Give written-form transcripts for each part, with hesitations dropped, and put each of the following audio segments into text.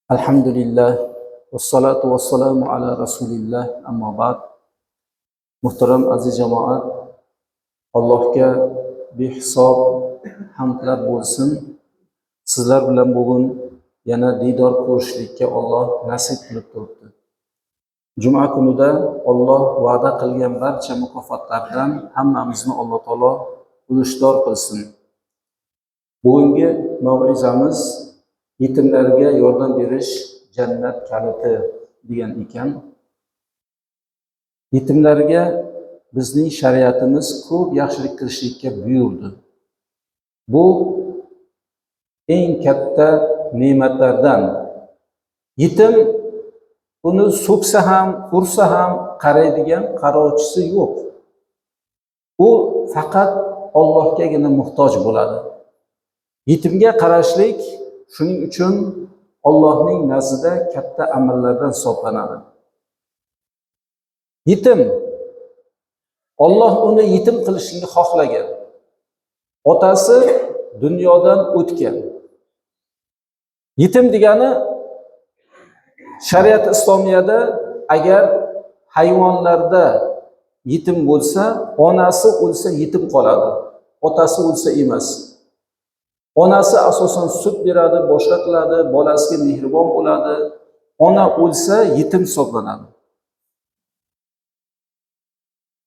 Alhamdulillah, vassalotu vassalamu ala rasulillah, ammo ba'd. Muhtaram aziz jamoat, Allohga behisob hamdlar bo'lsin. Sizlar bilan bugun yana diydor ko'rishlikka Alloh nasib qilib turibdi. Juma kunida Alloh va'da qilgan barcha mukofotlardan hammamizni Alloh taolo ulushdor qilsin. Bugungi mav'izamiz yetimlarga yordam berish jannat kaliti degan ekan. Yetimlarga bizning shariatimiz ko'p yaxshilik qilishlikka buyurdi. Bu eng katta ne'matlardan. Yetim uni so'ksa ham, ursa ham qaraydigan qarovchisi yo'q. U faqat Allohgagina muhtoj bo'ladi. Yetimga qarashlik shuning uchun Allohning nazdida katta amallardan hisoblanadi. Yetim, Alloh uni yetim qilishni xohlagan. Otasi dunyodan o'tgan. Yetim degani shariat islomiyada agar hayvonlarda yetim bo'lsa, onasi o'lsa yetim qoladi. Otasi o'lsa emas. Onasi asosan sut beradi, boshqa qiladi, bolasiga mehribon bo'ladi. Ona o'lsa yetim hisoblanadi.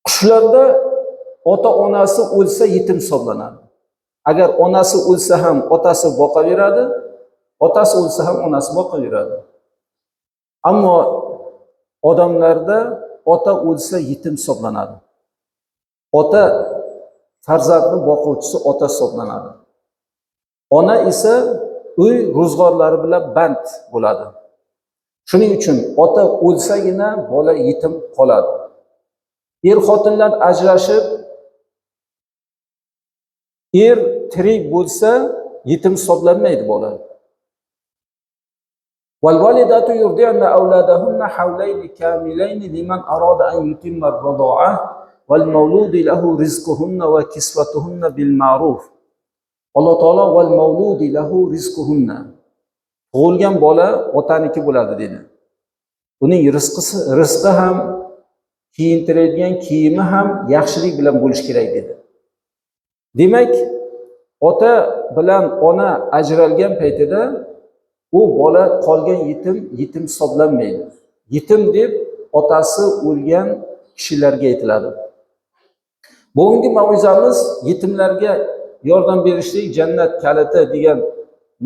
Qushlarda ota-onasi o'lsa yetim hisoblanadi. Agar onasi o'lsa ham otasi boqaveradi, otasi o'lsa ham onasi boqaveradi. Ammo odamlarda ota o'lsa yetim hisoblanadi. Ota farzandni boquvchisi ota hisoblanadi. Ona esa uy ro'zg'orlari bilan band bo'ladi. Shuning uchun ota o'lsagina bola yetim qoladi. Er xotinlar ajrashib, er tirik bo'lsa yetim hisoblanmaydi bola. والوالدات يرضعن أولادهن حولين كاملين لمن أراد أن يتم الرضاعة والمولود له رزقهن وكسوتهن بالمعروف. Alloh taolo val mavludi lahu rizquhunna. Tug'ilgan bola otaniki bo'ladi dedi. Uning rizqisi, rizqi ham, kiyintiradigan kiyimi ham yaxshilik bilan bo'lishi kerak dedi. Demak, ota bilan ona ajralgan paytida u bola qolgan yetim yetim hisoblanmaydi. Yetim deb otasi o'lgan kishilarga aytiladi. Bugungi mavzamiz yetimlarga yordam berishlik jannat kaliti degan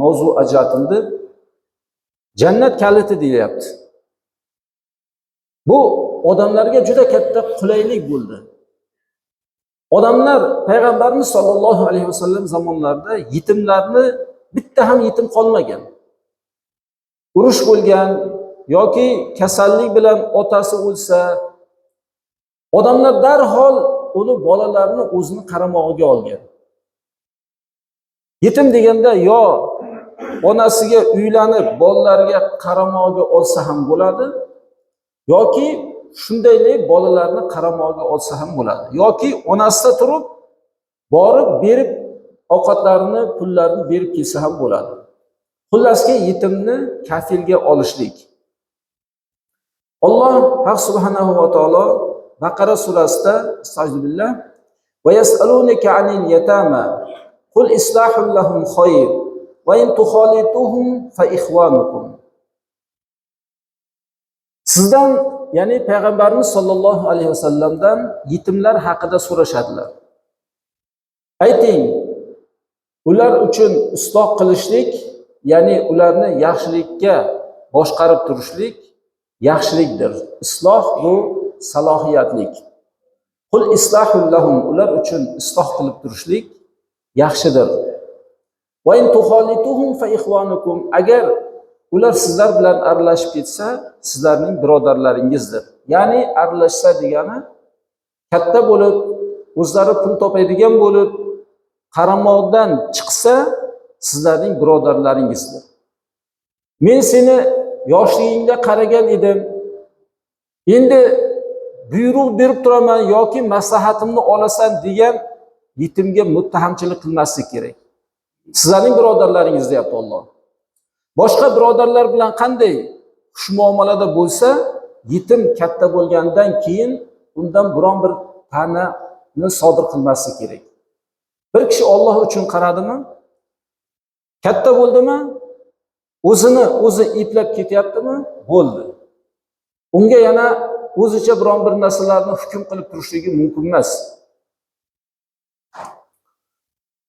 mavzu ajratildi. Jannat kaliti deyilyapti. Bu odamlarga juda katta qulaylik bo'ldi. Odamlar payg'ambarimiz sollallohu alayhi vasallam zamonlarida yetimlarni bitta ham yetim qolmagan. Urush bo'lgan yoki kasallik bilan otasi o'lsa, odamlar darhol uni bolalarini o'zini qaramog'iga olgan. Yetim deganda yo onasiga uylanib bolalarga qaramog'iga olsa ham bo'ladi, yoki shundaylik bolalarni qaramog'iga olsa ham bo'ladi, yoki onasida turib borib berib ovqatlarini, pullarini berib kelsa ham bo'ladi. Xullaski yetimni kafilga olishlik. Alloh Haq subhanahu va taolo Baqara surasida estag'firullah va yasalunaka anil yatama qul islahun lahum khayr va in tukhalituhum fa ikhwanukum. Sizdan, ya'ni payg'ambarimiz sollallohu alayhi vasallamdan yetimlar haqida so'rashadilar. Ayting, ular uchun isloh qilishlik, ya'ni ularni yaxshilikka boshqarib turishlik yaxshilikdir. Isloh bu salohiyatlik. Qul islahul lahum, ular uchun isloh qilib turishlik yaxshidir. Va in tukhalituhum fa ikhwanukum, agar ular sizlar bilan aralashib ketsa, sizlarning birodarlaringizdir. Ya'ni aralashsa degani katta bo'lib, o'zlari pul topadigan bo'lib, qaramoqdan chiqsa, sizlarning birodarlaringizdir. Men seni yoshligingda qaragan edim. Endi buyruq berib turaman yoki maslahatimni olasan degan yetimga muttahamchilik qilmaslik kerak. Sizlarning birodarlaringiz deyapti Alloh. Boshqa birodarlar bilan qanday xushmuomalada bo'lsa, yetim katta bo'lgandan keyin undan biron bir ta'nani sodir qilmasligi kerak. Bir kishi Alloh uchun qaradimi? Katta bo'ldimi? O'zini o'zi eplab ketyaptimi? Bo'ldi. Unga yana o'zicha biron bir narsalarni hukm qilib turishligi mumkin emas.